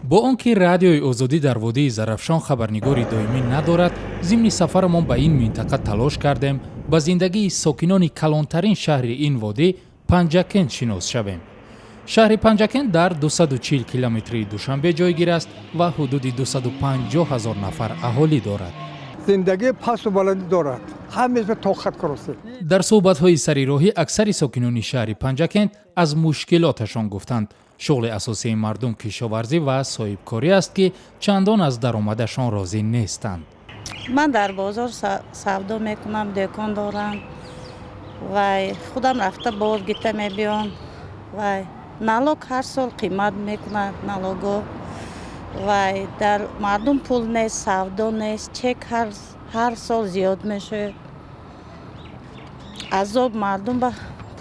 Бо он ки Радиои Озодӣ дар водии Зарафшон хабарнигори доимӣ надорад, зимни сафарамон ба ин минтақа талош кардем ба зиндагии сокинони калонтарин шаҳри ин водӣ, Панҷакент, шинос шавем. Шаҳри Панҷакент дар 240 километрии Душанбе ҷойгир аст ва ҳудуди 250 ҳазор нафар аҳолӣ дорад. Зиндагӣ пасту баландӣ дорад, ҳамеша тоқат курсед. Дар суҳбатҳои сари роҳӣ аксари сокинони шаҳри Панҷакент аз мушкилоташон гуфтанд. Шуғли асосии мардум кишоварзӣ ва соҳибкорӣ аст, ки чандон аз даромадашон розӣ нестанд. Ман дар бозор савдо мекунам, дӯкон дорам. Вай, худам рафта бор гита мебиём. Вай, налог ҳар сол қимат мекунад, налого. Вай, дар мардум пул нест, савдо нест, чек ҳар сол зиёд мешавад. Азоб мардум, ба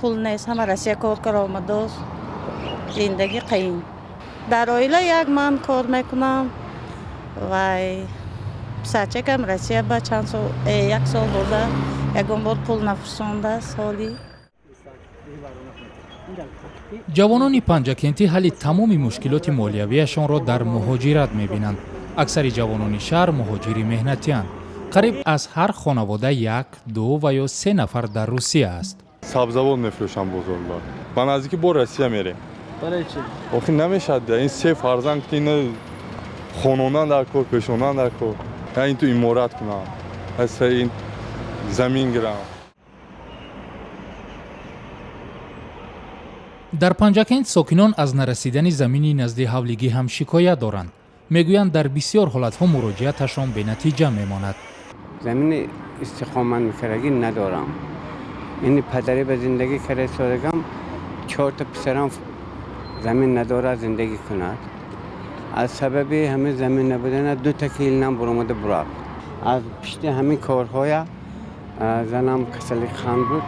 пул нест, ҳама Россия кор кара омадааст, зиндагӣ қиин. Дар оила як ман кор мекунам. Вай, писарчакам Россия ба чанд сол, як сол боза, ягон бор пул нафурсондааст ҳолӣ. Ҷавонони панҷакентӣ ҳалли тамоми мушкилоти молиявиашонро дар муҳоҷират мебинанд. Аксари ҷавонони шаҳр муҳоҷири меҳнатианд. Қариб аз ҳар хонавода як, ду ва ё се нафар дар Русия аст. Сабзавот мефурӯшам бозорба. Ба наздикӣ бо Россия мерем. Барои чӣ? Охи намешавад, ин се фарзанд ки ина хононан дар кор, пешонан дар кор, я ин ту иморат кунам, ин замин гирам. Дар Панҷакент сокинон аз нарасидани замини назди ҳавлигӣ ҳам шикоят доранд. Мегӯянд, дар бисёр ҳолатҳо муроҷиаташон бенатиҷа мемонад. Замини истиқомат мекардагӣ надорам. Ини падарӣ ба зиндагӣ карда содагам, чорта писарам замин надорад зиндагӣ кунад. Аз сабаби ҳамин замин набудана дута килинам буромада бурафт. Аз пишти ҳамин корҳоя занам касали қанд буд,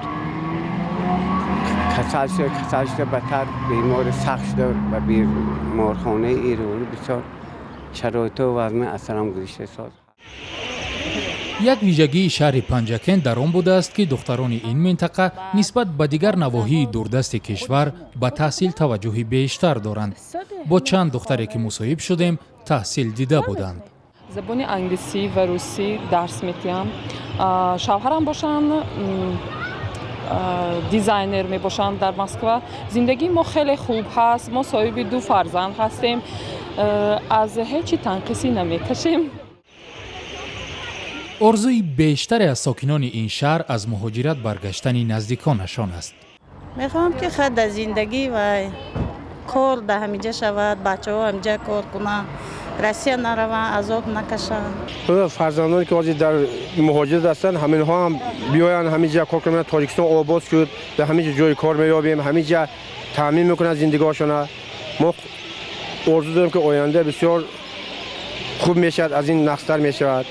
касал шуда, касал шуда, бадтар бемори сахт шуда, ба беморхонаи Ирӯрӣ бисёр шароиту вазъи аз сарам гузишта соз. Як вижагии шаҳри Панҷакент дар он будааст, ки духтарони ин минтақа нисбат ба дигар навоҳии дурдасти кишвар ба таҳсил таваҷҷӯҳи бештар доранд. Бо чанд духтаре ки мусоҳиб шудем, таҳсил дида буданд. Забони англисӣ ва русӣ дарс медиҳам. Шавҳарам бошанд, дизайнер мебошанд дар Москва. Зиндагии мо хеле хуб ҳаст, мо соҳиби ду фарзанд ҳастем, аз ҳеҷ чи танқисӣ намекашем. Орзуи бештаре аз сокинони ин шаҳр аз муҳоҷират баргаштани наздиконашон аст. Мехоҳам, ки хай дар зиндагӣ ва кор дар ҳамиҷа шавад, бачаҳо ҳамиҷа кор кунанд, Россия нараванд, азоб накашанд. Фарзандоне ки ҳозир дар муҳоҷират ҳастанд, ҳаминҳо ҳам биёянд, ҳаминҷа кор кунанд. Тоҷикистон обод шуд, дар ҳаминҷа ҷои кор меёбем, ҳаминҷа таъмин мекунанд зиндагиҳошона. Мо орзу дорем, ки оянда бисёр хуб мешавад, аз ин нақстар мешавад.